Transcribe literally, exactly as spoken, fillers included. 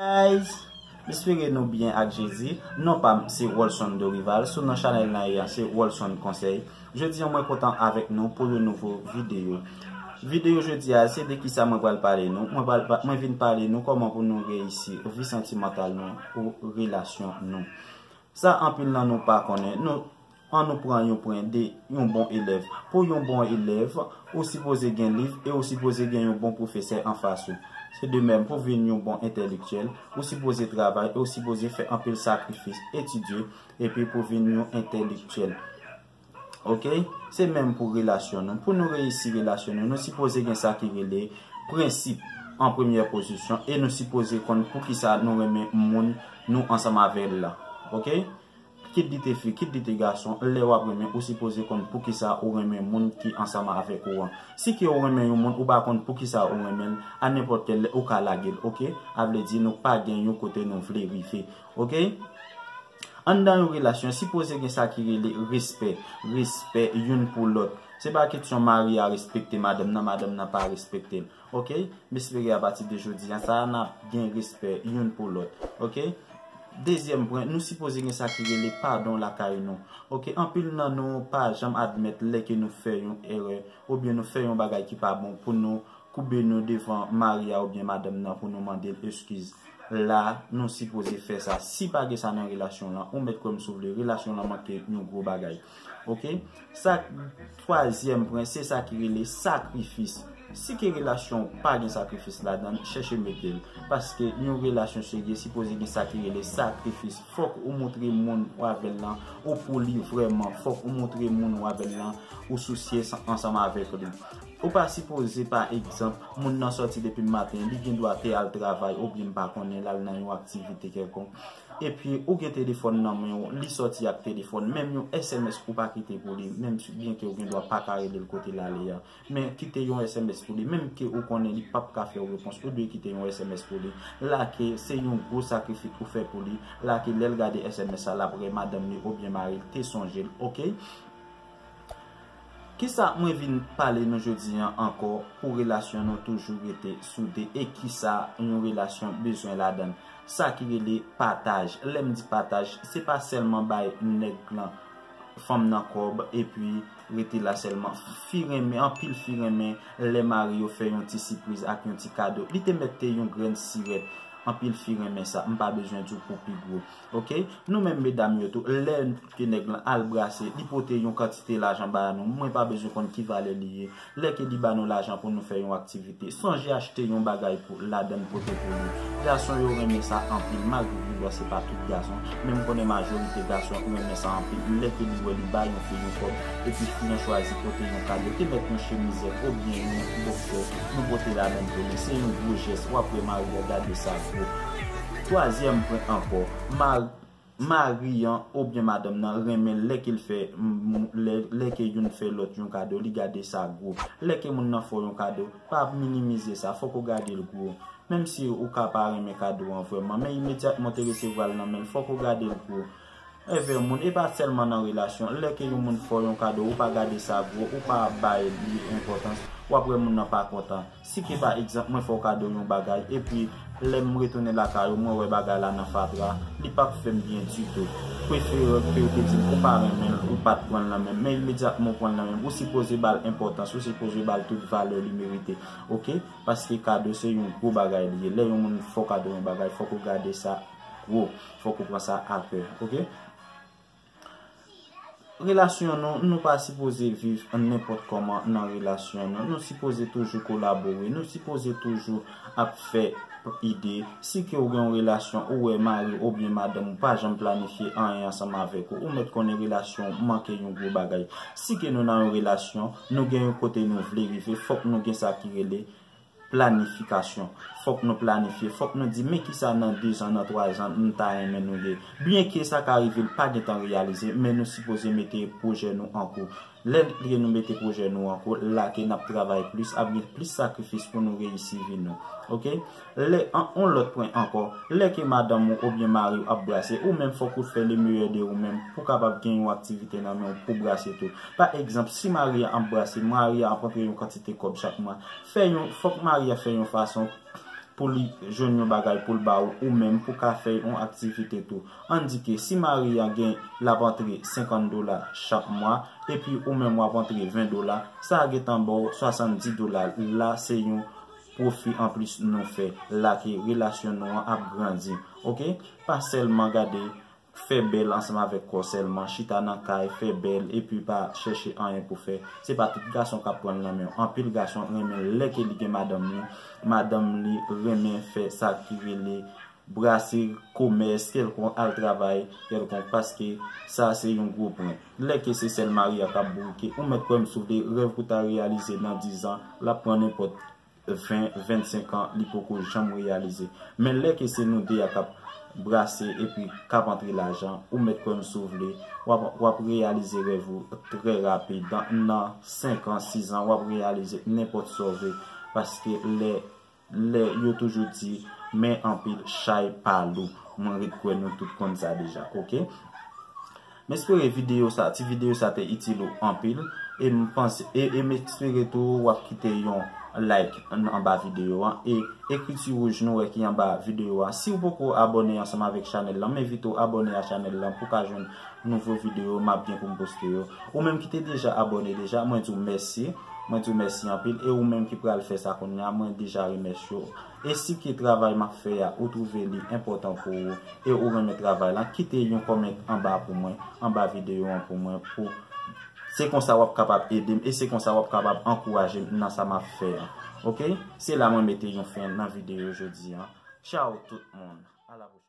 Guys, m espere nou byen ak Jezi. Non pa m se Wolson Dorival. Sou non chanèl nan ye a se Wolson Konsèy. Jodi an mwen kontan avèk nou pou yon nouvo videyo. Videyo jodi a se de kisa mwen pral pale nou. Mwen pral pa- mwen vin pale nou kòman pou nou reyisi vi santimantal nou ou relasyon nou. Sa anpil nan nou pa konnen. Nou an nou pran yon pwen de yon bon elèv. Pou yon bon elèv, ou sipoze gen liv e ou sipoze gen yon bon pwofesè anfas ou. Se de menm pou vin yon bon entèlektyèl, ou sipoze travay e ou sipoze fè anpil sakrifis, etidye, epi pou vin yon entèlektyèl. Ok? Se menm pou relasyon nou. Pou nou reyisi relasyon nou, nou sipoze gen sa ki rele prensip an premyè pozisyon e nou sipoze konn poukisa nou renmen moun nou ansanm avè l la. Ok? Kit li te fi, kit li te gason, lè w ap renmen, ou sipoze konn poukisa ou renmen moun ki ansanm avèk ou an. Si ke ou renmen yon moun, ou pa konn poukisa ou renmen l, a nenpòt kèl lè ou ka lage l, ok? A vle di nou pa gen yon kote nou vle rive, ok? Anndan yon relasyon, sipoze gen sa ki rele respè, respè youn pou lòt. Se pa kèsyon mari a respekte madanm nan, madanm nan pa respekte l. Ok? M espere apati de jodi a, sa a n ap gen respè youn pou lòt. Ok? Dezyèm pwen, nou sipoze gen sa ki rele padon lakay nou. Ok? Anpil nan nou pa janm admèt lè ke nou fè yon erè, oubyen nou fè yon bagay ki pa bon pou nou koube nou devan mari a oubyen madanm nan pou nou mande l eskiz. La, nou sipoze fè sa. Si pa gen sa nan relasyon lan, ou mèt kwè m si w vle, relasyon lan manke yon gwo bagay. Ok? Sa, twazyèm pwen, se sa ki rele sakrifis. Si ke relasyon w pa gen sakrifis ladan l, chèche mete l. Paske yon relasyon serye sipoze gen sa ki rele sakrifis. Fòk ou montre moun w avè l lan, ou pou li vrèman. Fòk ou montre moun w avè l lan, ou sousye ansanm avèk li. Ou pa sipoze, pa egzanp, moun nan sòti depi maten, li gen dwa te al travay, oubyen m pa konnen, l al nan yon aktivite kèlkonk. Epi, ou gen telefòn nan men w, li sòti ak telefòn, menm yon S M S ou pa kite pou li, menm si, byen ke ou gen dwa pa ka rele l kote l ale a. Men kite yon S M S pou li, menm ke ou konnen li p ap ka fè w repons, ou dwe kite yon S M S pou li. La ke se yon gwo sakrifis ou fè pou li, la ke lè l gade S M S sa, l ap wè madanm li oubyen mari l te sonje l, ok? Kisa mwen vin pale nou jodi an ankò pou relasyon nou toujou rete soude e kisa yon relasyon bezwen ladan l? Sa ki rele pataj. Lè m di pataj, se pa sèlman bay nèg lan, fanm nan kòb epi rete la sèlman. Fi renmen, anpil fi renmen lè mari yo fè yon ti sipriz ak yon ti kado. Li te mèt te yon grenn sirèt. Anpil fi renmen sa. M pa bezwen di w pou pi gwo. Ok? Nou menm medam yo tou, lè ke nèg lan al brase, li pote yon kantite lajan ba nou. Mwen pa bezwen konn ki valè li ye. Lè ke li ba nou lajan pou nou fè yon aktivite, sonje achte yon bagay pou ladan l pote pou li. Gason yo renmen sa anpil, malgre gen dwa se pa tout gason, men m konnen majorite gason renmen sa anpil. Lè ke li wè li ba yon fi yon kòb, epi fi an chwazi pote yon kado, te mèt yon chemizèt oubyen yon boksè, nou pote ladan l pou li. Se yon gwo jès, w ap wè mari a gade sa gwo. Twazyèm pwen ankò, mari mari an oubyen madanm nan renmen lè ke l fè, lè, lè ke youn fè lòt yon kado, li gade sa gwo. Lè ke moun nan fè w yon kado, pa minimize sa, fòk ou gade l gwo. Menm si ou ka pa renmen kado an vrèman, men imedyatman w te resevwa l nan men l, fòk ou gade l gwo. Envè moun, e pa sèlman nan relasyon. Lè ke yon moun fè w yon kado, ou pa gade sa gwo, ou pa bay li enpòtans, w ap wè moun nan pa kontan. Si ke pa egzanp, mwen fè w kado yon bagay, epi lè m retounen lakay ou, mwen wè bagay la nan fatra, li p ap fè m byen ditou. Prefere ke w te di m ou pa renmen l, ou pa t pran l nan men m, men imedyatman w pran l nan men m, ou sipoze ba l enpòtans, ou sipoze ba l tout valè li merite. Ok? Paske kado se yon gwo bagay li ye. Lè yon moun fè w kado yon bagay, fòk ou gade sa gwo, fòk ou pran sa a kè. Ok? Relasyon nou, nou pa sipoze viv nenpòt kòman nan relasyon nou. Nou sipoze toujou kolabore, nou sipoze toujou ap fè ide. Si ke w gen yon relasyon, ou wè mari w oubyen madanm ou pa janm planifye anyen ansanm avèk ou, ou mèt konnen relasyon w manke yon gwo bagay. Si ke nou nan yon relasyon, nou gen yon kote nou vle rive, fòk nou gen sa ki rele planifikasyon. Fòk nou planifye, fòk nou di, men kisa nan dezan, nan twazan, m ta renmen nou ye. Byenke sa ka rive, l pa gentan reyalize, men nou sipoze mete pwojè nou an kou. Lè ke nou mete pwojè nou an kou, la ke n ap travay plis, ap gen plis sakrifis pou nou reyisi vi nou. Ok? Lè, an, on lòt pwen ankò, lè ke madanm ou oubyen mari w ap brase, ou menm fòk ou fè le meyè de ou menm pou w kapab gen yon aktivite nan men w pou brase tou. Pa egzanp, si mari a ap brase, mari a ap antre yon kantite kòb chak mwa, fè yon, fòk mari a fè yon fason pou li jwenn yon bagay pou l ba ou, ou menm pou ka fè yon aktivite tou. Ann di ke si mari an gen, l ap antre senkant dola chak mwa, epi ou menm w ap antre ven dola, sa a gentan ba w swasanndis dola. La se yon pwofi anplis nou fè, la ke relasyon nou an ap grandi. Oke? Pa sèlman gade fè bèl ansanm avèk kò sèlman, chita nan kay, fè bèl, epi pa chèche anyen pou fè. Se pa tout gason k ap pran l nan men w. Anpil gason renmen lè ke li gen madanm li, madanm li renmen fè sa ki rele brase, komès kèlkonk, al travay kèlkonk, paske sa se yon gwo pwen. Lè ke se sèl mari a k ap bourike, ou mèt kwè m si w vle, rèv ou ta reyalize nan diz an, l ap pran nenpòt ven, vennsenk an, li poko janm reyalize. Men lè ke se nou de a k ap brase epi k ap antre lajan, ou mèt kwè m si w vle, w ap, w ap reyalize rèv ou trè rapid. Nan, nan senk an, sis an, w ap reyalize nenpòt sa w vle. Paske lè, lè yo toujou di, men anpil, chay pa lou. Mwen ret kwè nou tout konn sa deja, oke? M espere videyo sa, ti videyo sa te itil ou anpil. E m panse, e, e m espere tou w ap kite yon like an, anba videyo an. E ekri ti wouj nou wè ki anba videyo an. Si w poko abòne ansanm avèk chanèl lan, m envite w abòne a chanèl lan pou w ka jwenn nouvo videyo m ap gen pou m poste yo. Ou menm ki te deja abòne deja, mwen di w mèsi. Mwen di w mèsi anpil. E ou menm ki pral fè sa kounye a, mwen deja remèsye w. E si ke travay m ap fè a, ou twouve li enpòtan pou ou, e ou renmen travay la, kite yon kòmantè anba pou mwen, anba videyo an pou mwen, pou se konsa w ap kapab ede m, e se konsa w ap kapab ankouraje m nan sa m ap fè a. Oke? Se la mwen mete yon fen nan videyo jodi an. Tchaw tout moun. A la pwochèn.